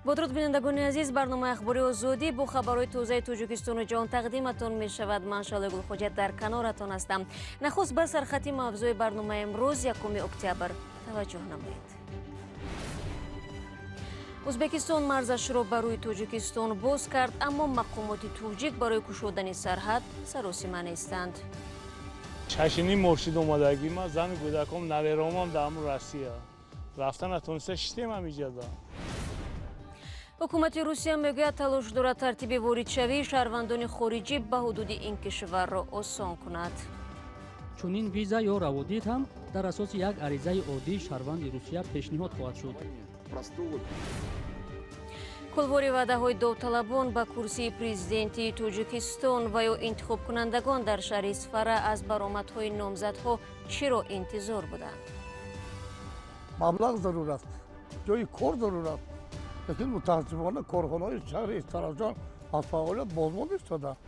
Бо дуруд, бинандагони азиз, барномаи Ахбори Озодӣ бо хабарҳои тозаи Тоҷикистону ҷаҳон тақдиматон мешавад. Ман Шалои Гулхоҷа дар каноратон ҳастам. Нахуст ба сархати мавзӯи барномаи имрӯз, 1 октябр, таваҷҷӯҳ намоед. Ӯзбекистон марзашро ба рӯи Тоҷикистон боз кард, аммо мақомоти тоҷик барои кушодани сарҳад саросима нестанд. Шашиним моҳ шид омадагӣ ма, зану кӯдаком, наверомам дар ҳамун Россия. Рафта натониста шитем ҳамиҷада. Ҳукумати Русия мегӯяд, талош дорад тартиби воридшавии шаҳрвандони хориҷӣ ба ҳудуди ин кишварро осон кунад. Чунин виза ё раводид ҳам дар асоси як аризаи оддии шаҳрванди Русия пешниҳод хоҳад шуд. Кулвори ваъдаҳои довталабон ба курсии президентии Тоҷикистон ва ё интихобкунандагон дар шаҳри Исфара аз баромадҳои номзадҳо чиро интизор буданд? Маблағ зарур аст, ҷои кор зарур аст, лекин мутаассифона корхонаҳои шаҳри Истаравшан аз фаъолият бозмонда истодаанд.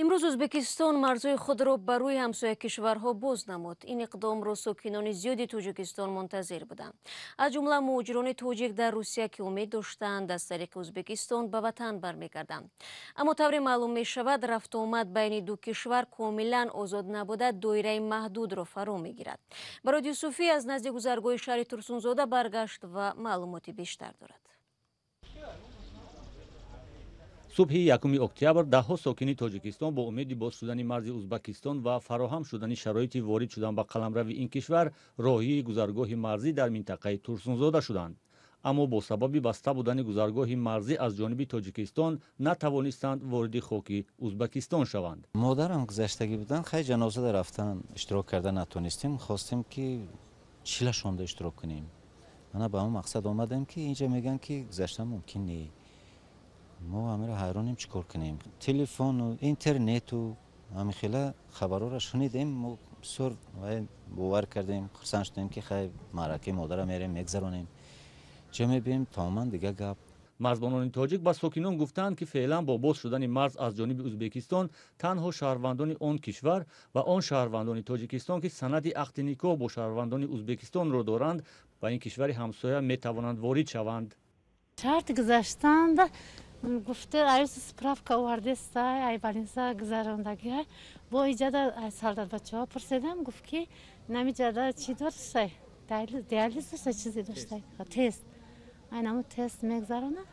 Имрӯз Ӯзбекистон марзҳои худро ба рӯи ҳамсоя кишварҳо боз намуд. Ин иқдомро сокинони зиёди Тоҷикистон мунтазир буданд, аз ҷумла муҳоҷирони тоҷик дар Русия, ки умед доштанд, аз тариқи Ӯзбекистон ба ватан бармегарданд. Аммо тавре маълум мешавад, рафтуомад байни ду кишвар комилан озод набуда, доираи маҳдудро фаро мегирад. Барод Юсуфӣ аз назди гузаргоҳи шаҳри Турсунзода баргашт ва маълумоти бештар дорад. Субҳи 1 октябр даҳҳо сокини Тоҷикистон бо умеди боз шудани марзи Узбакистон ва фароҳам шудани шароити ворид шудан ба қаламрави ин кишвар роҳии гузаргоҳи марзӣ дар минтақаи Турсунзода шуданд, аммо бо сабаби баста будани гузаргоҳи марзӣ аз ҷониби Тоҷикистон натавонистанд вориди хоки Узбакистон шаванд. Модарам гузаштагӣ буданд, хай, ҷанозада рафтан, иштирок карда натонистем. Хостем, ки чилашонда иштирок кунем. Мана ба он мақсад омадем, ки инҷа мегӯянд, ки гузаштан мумкин не. Мо ҳамеро ҳайронем, чӣ кор кунем. Телефону интернету ҳамин хела хабарҳоро шунидем, мо бисёр бовар кардем, хурсанд шудем, ки хай, маъракаи модара мерем, мегзаронем. Ча мебием, тамоман дигар гап. Марзбонони тоҷик ба сокинон гуфтаанд, ки феълан бо боз шудани марз аз ҷониби Ӯзбекистон танҳо шаҳрвандони он кишвар ва он шаҳрвандони Тоҷикистон, ки санади ақди никоҳ бо шаҳрвандони Ӯзбекистонро доранд, ба ин кишвари ҳамсоя метавонанд ворид шаванд. Шарти гузаштанда гуфта, аюс справка овардеста, ай больница гузарондагӣ. Бо иҷада ай солдатбачаҳо пурседам, гуфт, ки намиҷада чӣ доштай, диализ дошта, чизе доштай, тест, ай наму тест мегзарона.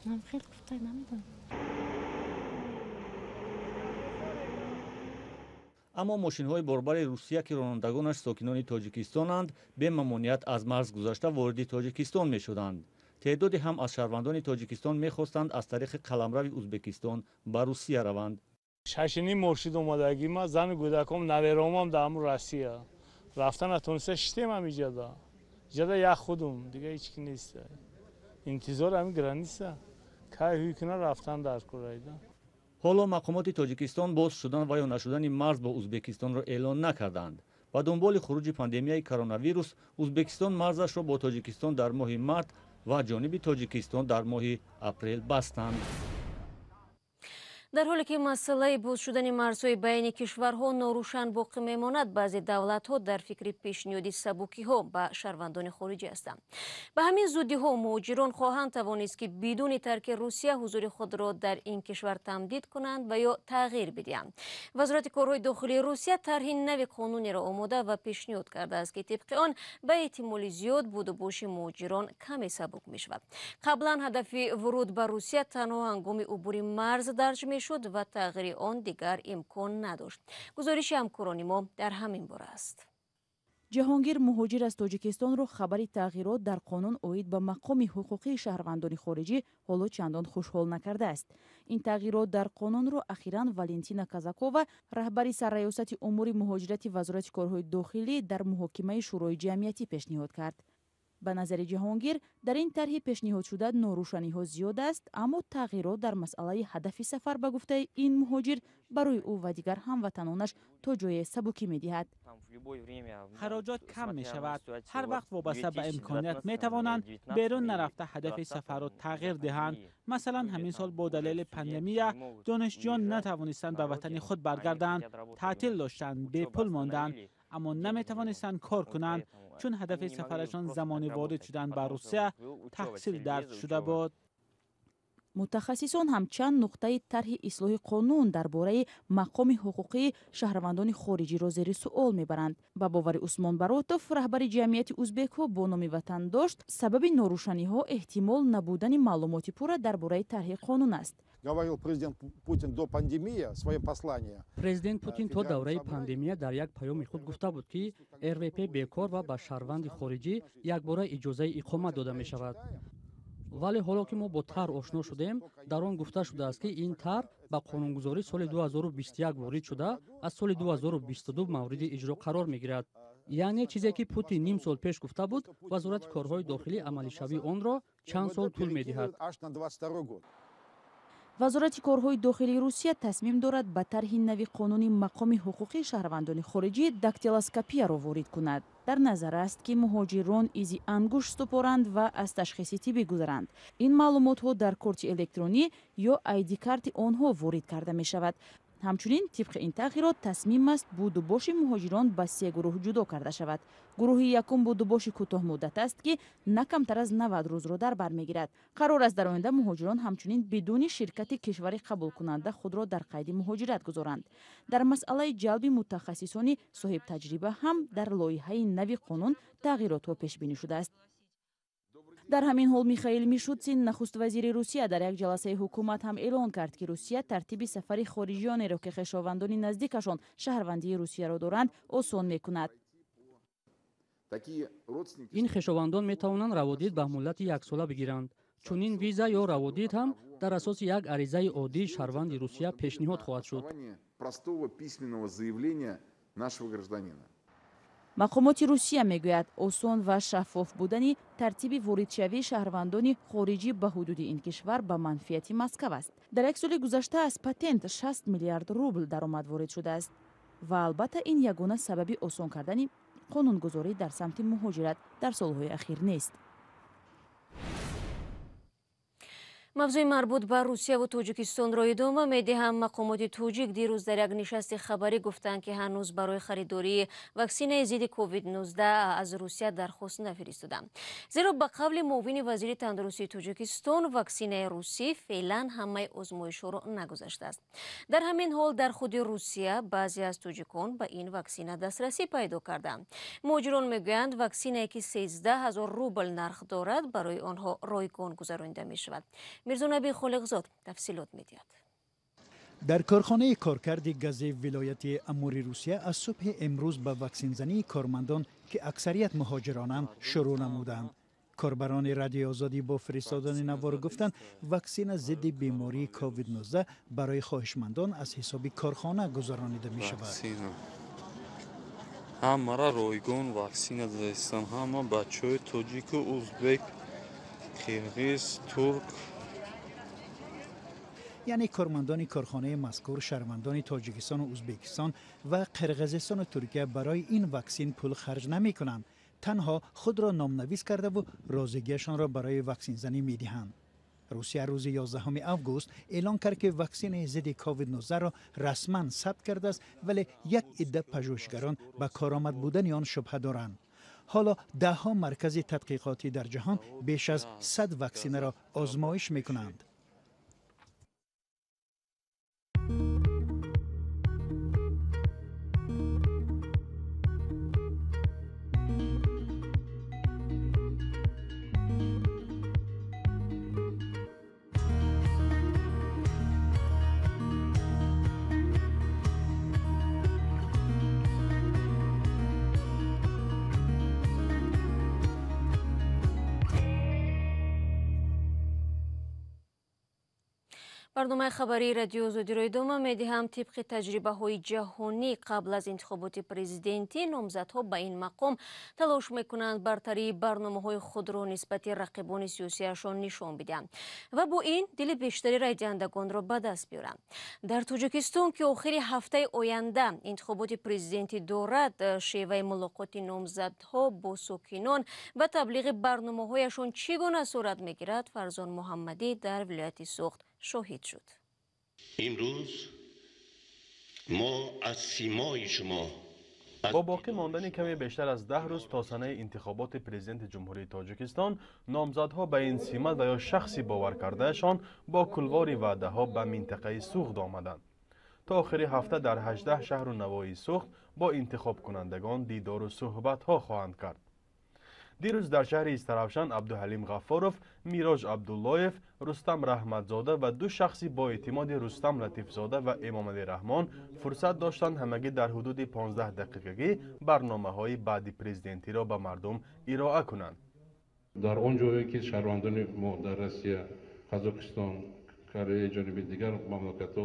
Нам хел гуфта, намедонам. Аммо мошинҳои борбари Русия, ки ронандагонаш сокинони Тоҷикистонанд, бемамоният аз марз гузашта вориди Тоҷикистон мешуданд. Теъдоде ҳам аз шаҳрвандони Тоҷикистон мехостанд аз тариқи қаламрави Ӯзбекистон ба Русия раванд. Шашиним моҳ шид омадагӣ ма, зану кӯдаком, наверомам дар ҳамун Россия. Рафта натониста шитем ҳамиҷада. Иҷада як худум, дига ҳеч ки нест. Интизор ҳамин граница кай ҳуй куна, рафтан дар курайда. Ҳоло мақомоти Тоҷикистон боз шудан ва ё нашудани марз бо Ӯзбекистонро эълон накарданд. Ба дунболи хуруҷи пандемияи коронавирус Ӯзбекистон марзашро бо Тоҷикистон дар моҳи март ва ҷониби Тоҷикистон дар моҳи апрел бастанд. Дар ҳоле ки масъалаи боз шудани марзҳои байни кишварҳо норӯшан боқӣ мемонад, баъзе давлатҳо дар фикри пешниҳоди сабукиҳо ба шаҳрвандони хориҷӣ ҳастанд. Ба ҳамин зудиҳо муҳоҷирон хоҳанд тавонист, ки бидуни тарки Русия ҳузури худро дар ин кишвар тамдид кунанд ва ё тағйир бидиҳанд. Вазорати корҳои дохилии Русия тарҳи нави қонунеро омода ва пешниҳод кардааст, ки тибқи он ба эҳтимоли зиёд будубоши муҳоҷирон каме сабук мешавад. Қаблан ҳадафи вуруд ба Русия танҳо ҳангоми убури марз дарҷ мешуд ва тағйири он дигар имкон надошт. Гузориши ҳамкорони мо дар ҳамин бора аст. Ҷаҳонгир, муҳоҷир аз Тоҷикистонро хабари тағйирот дар қонун оид ба мақоми ҳуқуқии шаҳрвандони хориҷӣ ҳоло чандон хушҳол накардааст. Ин тағйирот дар қонунро ахиран Валентина Казакова, раҳбари Сарраёсати умури муҳоҷирати Вазорати корҳои дохилӣ, дар муҳокимаи Шӯрои ҷамъиятӣ пешниҳод кард. Ба назари Ҷаҳонгир, дар ин тарҳи пешниҳодшуда норӯшаниҳо зиёд аст, аммо тағйирот дар масъалаи ҳадафи сафар, ба гуфтаи ин муҳоҷир, барои ӯ ва дигар ҳамватанонаш то ҷое сабукӣ медиҳад. Хароҷот кам мешавад. Ҳар вақт вобаста ба имконият метавонанд берун нарафта ҳадафи сафарро тағйир диҳанд. Масалан, ҳамин сол бо далели пандемия донишҷӯён натавонистанд ба ватани худ баргарданд, таътил доштанд, бепул монданд. Аммо наметавонистанд кор кунанд, чун ҳадафи сафарашон замони ворид шудан ба Русия таҳсил дарҷ шуда буд. Мутахассисон ҳам чанд нуқтаи тарҳи ислоҳи қонун дар бораи мақоми ҳуқуқии шаҳрвандони хориҷиро зери суол мебаранд. Ба бовари Усмон Баротов, раҳбари ҷамъияти узбекҳо бо номи Ватандошт, сабаби норӯшаниҳо эҳтимол набудани маълумоти пурра дар бораи тарҳи қонун аст. Говорил президент Путин до пандемии в своем послании. Президент Путин то давраи пандемия дар як паёми худ гуфта буд, ки РВП бекор ва ба шаҳрванди хориҷӣ якбора иҷозаи иқомат дода мешавад. Вале ҳоло ки мо бо тарҳ ошно шудем, дар он гуфта шудааст, ки ин тарҳ ба қонунгузорӣ соли 2021 ворид шуда, аз соли 2022 мавриди иҷро қарор мегирад. Яъне чизе ки Путин ним сол пеш гуфта буд, Вазорати корҳои дохилӣ амалишавии онро чанд сол тӯл медиҳад. Вазорати корҳои дохилии Русия тасмим дорад ба тарҳи нави қонуни мақоми ҳуқуқии шаҳрвандони хориҷӣ дактилоскопияро ворид кунад. Дар назар аст, ки муҳоҷирон изи ангушт супоранд ва аз ташхиси тиббӣ гузаранд. Ин маълумотҳо дар корти электронӣ ё айди-карти онҳо ворид карда мешавад. Ҳамчунин, тибқи ин тағйирот тасмим аст будубоши муҳоҷирон ба се гурӯҳ ҷудо карда шавад. Гурӯҳи якум будубоши кӯтоҳмуддат аст, ки на камтар аз 90 рӯзро дар бар мегирад. Қарор аст, дар оянда муҳоҷирон ҳамчунин бидуни ширкати кишвари қабулкунанда худро дар қайди муҳоҷират гузоранд. Дар масъалаи ҷалби мутахассисони соҳибтаҷриба ҳам дар лоиҳаи нави қонун тағйиротҳо пешбинӣ шудааст. Дар ҳамин ҳол Михаил Мишустин, нахуствазири Русия, дар як ҷаласаи ҳукумат ҳам эълон кард, ки Русия тартиби сафари хориҷиёнеро, ки хешовандони наздикашон шаҳрвандии Русияро доранд, осон мекунад. Ин хешовандон метавонанд раводид ба муҳлати яксола бигиранд. Чунин виза ё раводид ҳам дар асоси як аризаи оддии шаҳрванди Русия пешниҳод хоҳад шуд. Мақомоти Русия мегӯяд, осон ва шаффоф будани тартиби воридшавии шаҳрвандони хориҷӣ ба ҳудуди ин кишвар ба манфиати Москав аст. Дар як соли гузашта аз патент 60 миллиард рубл даромад ворид шудааст. Ва албатта ин ягона сабаби осон кардани қонунгузорӣ дар самти муҳоҷират дар солҳои ахир нест. Мавзӯи марбут ба Русия ва Тоҷикистонро идома медиҳам. Мақомоти тоҷик дирӯз дар як нишасти хабарӣ гуфтанд, ки ҳанӯз барои харидории ваксинаи зидди COVID-19 аз Русия дархост нафиристоданд. Зеро ба қавли муовини вазири тандурустии Тоҷикистон, ваксинаи русӣ феълан ҳамаи озмоишҳоро нагузаштааст. Дар ҳамин ҳол дар худи Русия баъзе аз тоҷикон ба ин ваксина дастрасӣ пайдо карданд. Муҳоҷирон мегӯянд, ваксинае ки 13 ҳазор рубл нарх дорад, барои онҳо ройгон гузаронида мешавад. Мирзонаби Холиқзод тафсилот медиҳад. Дар корхонаи коркарди гази вилояти Амури Русия аз субҳи имрӯз ба ваксинзании кормандон, ки аксарият муҳоҷиронанд, шурӯъ намуданд. Корбарони Радиои Озодӣ бо фиристодани навор гуфтанд, ваксина зидди бемории COVID-19 барои хоҳишмандон аз ҳисоби корхона гузаронида мешавад. Ҳамаро ройгон ваксина додаистанд, ҳама бачаҳои тоҷику узбек, қирғиз, турк. Яъне кормандони корхонаи мазкур шаҳрвандони Тоҷикистону Узбекистон ва Қирғизистону Туркия барои ин ваксин пул харҷ намекунанд, танҳо худро номнавис кардаву розигиашонро барои ваксинзанӣ медиҳанд. Русия рӯзи 11 август эълон кард, ки ваксинаи зидди COVID-19-ро расман сабт кардааст, вале як идда пажӯҳишгарон ба коромад будани он шубҳа доранд. Ҳоло даҳҳо маркази тадқиқотӣ дар ҷаҳон беш аз 100 ваксинаро озмоиш мекунанд. Барномаи хабарии Радиои Озодиро идома медиҳам. Тибқи таҷрибаҳои ҷаҳонӣ қабл аз интихоботи президентӣ номзадҳо ба ин мақом талош мекунанд бартарии барномаҳои худро нисбати рақибони сиёсиашон нишон бидиҳанд ва бо ин дили бештари райдиҳандагонро ба даст биёранд. Дар Тоҷикистон, ки охири ҳафтаи оянда интихоботи президентӣ дорад, шеваи мулоқоти номзадҳо бо сокинон ва таблиғи барномаҳояшон чӣ гуна сурат мегирад, Фарзон Муҳаммадӣ дар вилояти Суғд шоҳид шуд. Имрӯз мо аз симои шумо Бо боқӣ мондани каме бештар аз 10 рӯз то санаи интихоботи президенти Ҷумҳурии Тоҷикистон, номзадҳо ба ин симат ва ё шахси боваркардаашон бо кулвори ваъдаҳо ба минтақаи Суғд омаданд. То охири ҳафта дар 18 шаҳру навоҳии Суғд бо интихобкунандагон дидору суҳбатҳо хоҳанд кард. Дирӯз дар шаҳри Истаравшан Абдуҳалим Ғаффоров, Мироҷ Абдуллоев, Рустам Раҳматзода ва ду шахси бо эътимоди Рустам Латифзода ва Эмомалӣ Раҳмон фурсат доштанд ҳамагӣ дар ҳудуди 15 дақиқагӣ барномаҳои баъди президентиро ба мардум ироа кунанд. Дар он ҷое ки шаҳрвандони мо дар Россия, Қазоқистон, Кореяи Ҷанубӣ, дигар мамлакатҳо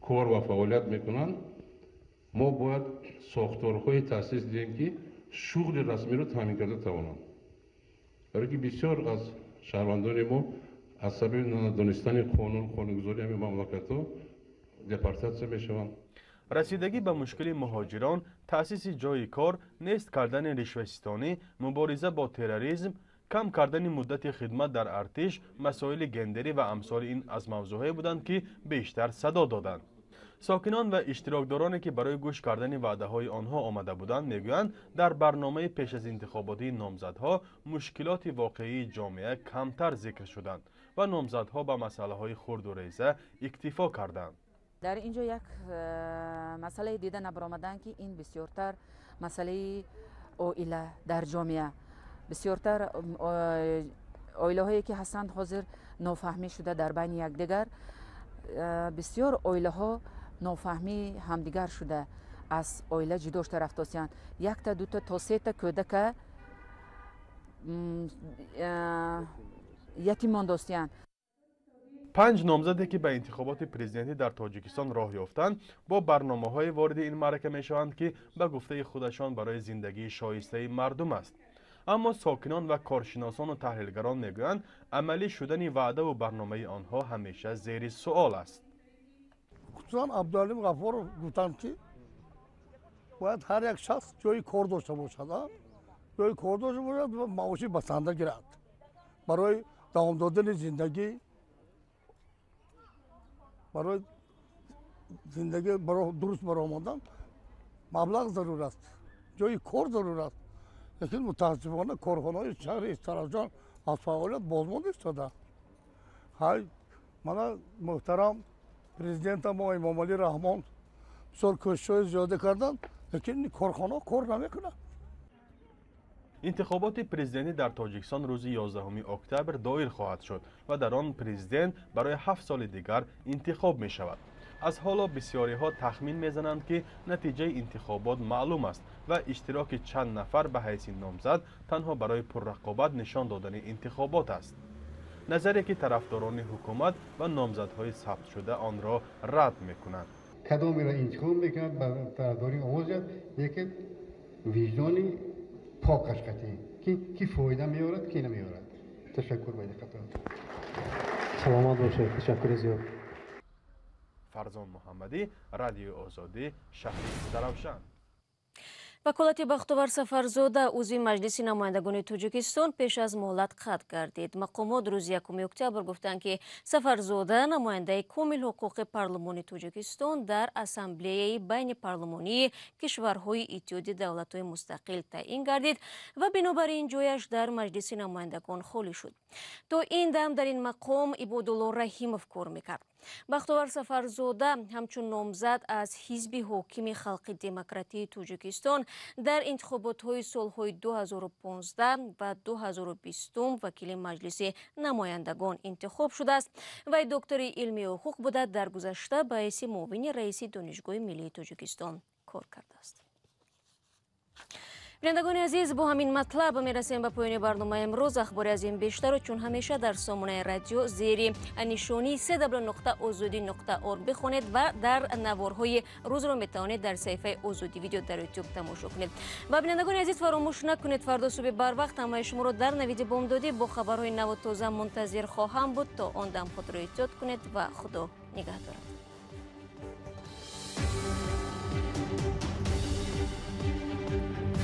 кор ва фаъолият мекунанд, мо бояд сохторҳое таъсис диҳем, ки шуғли расмиро таъмин карда тавонанд. Барои ки бисёр аз шаҳрвандони мо аз сабаби надонистани қонун, қонунгузории ҳамин мамлакатҳо депортатсия мешаванд. Расидагӣ ба мушкили муҳоҷирон, таъсиси ҷойи кор, нест кардани ришваситонӣ, мубориза бо терроризм, кам кардани муддати хидмат дар артиш, масоили гендерӣ ва амсоли ин аз мавзӯъҳое буданд, ки бештар садо доданд. Сокинон ва иштирокдороне, ки барои гӯш кардани ваъдаҳои онҳо омада буданд, мегӯянд, дар барномаи пеш аз интихоботии номзадҳо мушкилоти воқеии ҷомеа камтар зикр шуданд ва номзадҳо ба масъалаҳои хурду реза иктифо карданд. Дар ин ҷо як масъалае дида набаромаданд, ки ин бисёртар масъалаи оила дар ҷомеа, бисёртар оилаҳое ки ҳастанд ҳозир нофаҳмӣ шуда дар байни якдигар, бисёр оилаҳо нофаҳмии ҳамдигар шуда аз оила ҷудо шуда рафтосиянд. Якта, дута то сета кӯдака ятим мондостиянд. 5 номзаде, ки ба интихоботи президентӣ дар Тоҷикистон роҳ ёфтанд, бо барномаҳое вориди ин маърака мешаванд, ки ба гуфтаи худашон барои зиндагии шоистаи мардум аст. Аммо сокинон ва коршиносону таҳлилгарон мегӯянд, амалӣ шудани ваъдаву барномаи онҳо ҳамеша зери суол аст. Хусусан Абдуҳалим Ғаффоров гуфтанд, ки бояд ҳар як шахс ҷои кор дошта бошад, ҷои кор дошта бошад ва маоши басанда гирад барои давом додани зиндагӣ, барои зиндагӣ дуруст баромадан маблағ зарур аст, ҷои кор зарур аст. Лекин мутаассифона корхонаҳои шаҳри Истаравшан аз фаъолият бозмонда истода. Ҳай мана муҳтарам президента мо Эмомалӣ Раҳмон бисёр кӯшишҳои зиёда карданд, лекин корхонаҳо кор намекунанд. Интихоботи президентӣ дар Тоҷикистон рӯзи 11 октябр доир хоҳад шуд ва дар он президент барои 7 соли дигар интихоб мешавад. Аз ҳоло бисёриҳо тахмин мезананд, ки натиҷаи интихобот маълум аст ва иштироки чанд нафар ба ҳайси номзад танҳо барои пуррақобат нишон додани интихобот аст. Назаре, ки тарафдорони ҳукумат ва номзадҳои сабтшуда онро рад мекунанд. Кадомеро интихоб мекунад, ба тарафдорӣ овоз диҳад, лекин виҷдони покаш қатъӣ, ки фоида меорад, ки намеорад. Ташаккур ба диққатон. Саломат бошед, ташаккури зиёд. Фарзон Муҳаммадӣ, Радиои Озодӣ, шаҳри Истаравшан. Ваколати Бахтовар Сафарзода, узви Маҷлиси намояндагони Тоҷикистон, пеш аз муҳлат қатъ гардид. Мақомот рӯзи 1 октябр гуфтанд, ки Сафарзода намояндаи комил ҳуқуқи парлумони Тоҷикистон дар Ассамблеяи байнипарлумонии кишварҳои Иттиҳоди давлатҳои мустақил таъин гардид ва бинобар ин ҷояш дар Маҷлиси намояндагон холӣ шуд. То ин дам дар ин мақом Ибодулло Раҳимов кор мекард. Бахтовар Сафарзода ҳамчун номзад аз ҳизби ҳокими Халқи Демократии Тоҷикистон дар интихоботҳои солҳои 2015 ва 2020 вакили Маҷлиси намояндагон интихоб шудааст. Вай доктори илми ҳуқуқ буда, дар гузашта ба ҳайси муовини раиси Донишгоҳи миллии Тоҷикистон кор кардааст. Бинандагони азиз, бо ҳамин матлаб мерасем ба поёни барномаи имрӯз. Ахбори аз ин бештарро чун ҳамеша дар сомонаи радио зери нишонии www.ozodi.org бихонед ва дар наворҳои рӯзро метавонед дар саҳифаи Озодӣ видео дар YouTube тамошо кунед. Ва бинандагони азиз, фаромӯш накунед, фардо субҳи барвақт ҳамаи шуморо дар навиди бомдодӣ бо хабарҳои наву тоза мунтазир хоҳам буд. То он дам худро эҳтиёт кунед ва Худо нигаҳдорад.